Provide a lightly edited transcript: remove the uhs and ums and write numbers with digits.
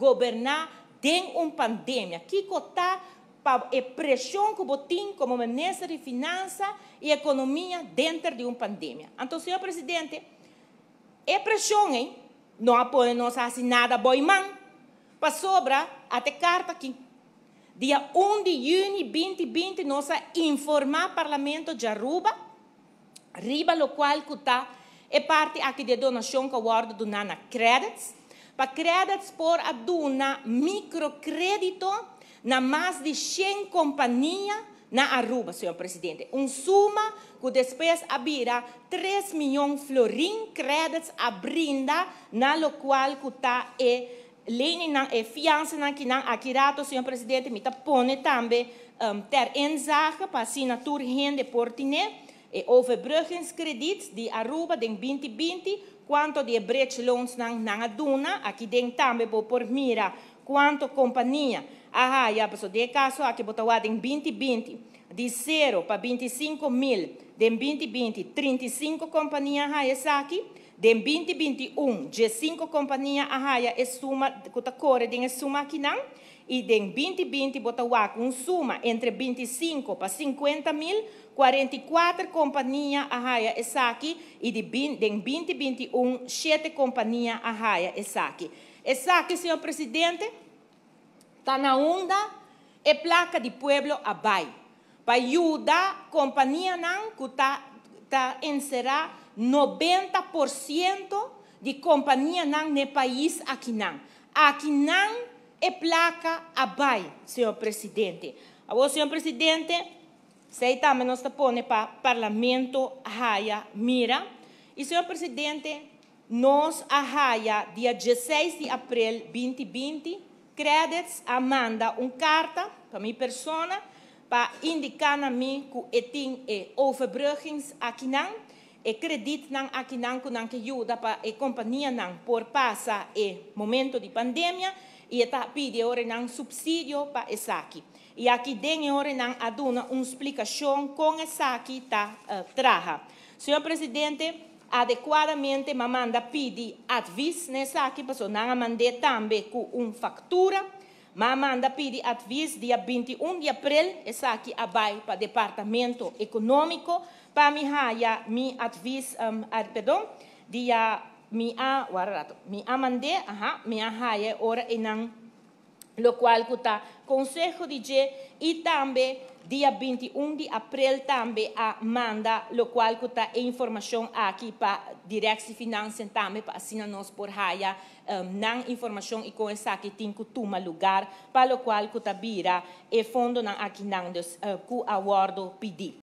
goberná den un pandemia. Kiko ta pa e preshon ku bo tin komo minister di Finansa i Ekonomia denter di un pandemia. Anto, señor Presidente, e preshon ei no a pone nos hasi nada bou man. Pasobra, ata e karta aki. Dia 1 di yüni 2020 nos a informá Parlamento di Aruba, riba lokual ku ta e parti aki di donashon ku a wòrdu duná na Qredits, pa Qredits por a duna mikrokrédito na mas di 100 kompania na Aruba, señor Presidente. Un suma ku despues a bira 3 mion florin Qredits a brinda na lokual ku ta e leningnan, e fiansanan ku nan aki rato, señor Presidente, mi ta pone tambe ter inzage pa asina tur hende por tin e overbruggingskrediet di Aruba den 2020, kuantu di bridge loans nan nan a duna, aki den tambe bo por mira kuantu kompania a haya, paso den kaso aki bo ta wak den 2020, di 0 pa 25 mil, den 2020, 35 kompania a haya esaki, den 2021, 5 kompania a haya e suma, ku ta kore den suma aki nan, i den 2020 bo ta wak un suma entre 25 pa 50 mil, 44 kompania a haya esaki, i di 20, den 2021, 7 kompania a haya esaki. Esaki, señor Presidente, ta na unda e plaka di pueblo a bai. Pa yuda kompanianan ku ta enserá 90% di kompanianan na pais akinan. Akinan e plaka a bai, señor Presidente. Awor, señor Presidente, esei tambe nos ta pone pa Parlamento haya mira. I, señor Presidente, nos a haya dia 16 di aprel 2020, Qredits a manda un karta pa mi persona pa indiká na mi ku e tin e overbruggings akinan, e kredietnan akinan ku nan ke yuda pa e kompanianan por pasa e momento di pandemia i ta pidi ora nan supsidio pa esaki. I aki den ora nan a duna un splikashon kon esaki ta traha. Señor Presidente, adekuadamente m'a manda pidi advies n'esaki, paso nan a mand'é tambe ku un faktura. M'a manda pidi advies dia 21 di aprel, esaki a bai pa Departamento Ekonómiko, pa mi haya mi advies, perdon, dia mi a, warda rato, mi a mand'é, aha, mi a haya ora einan lokual ku ta konseho di dje i tambe dia 21 di aprel tambe a manda lokual ku ta informashon aki pa Directie Financiën tambe pa asina nos por haya nan informashon i kon esaki tin ku tuma lugá pa lokual ku ta bira e fondonan akinan dus ku a wòrdu pidí.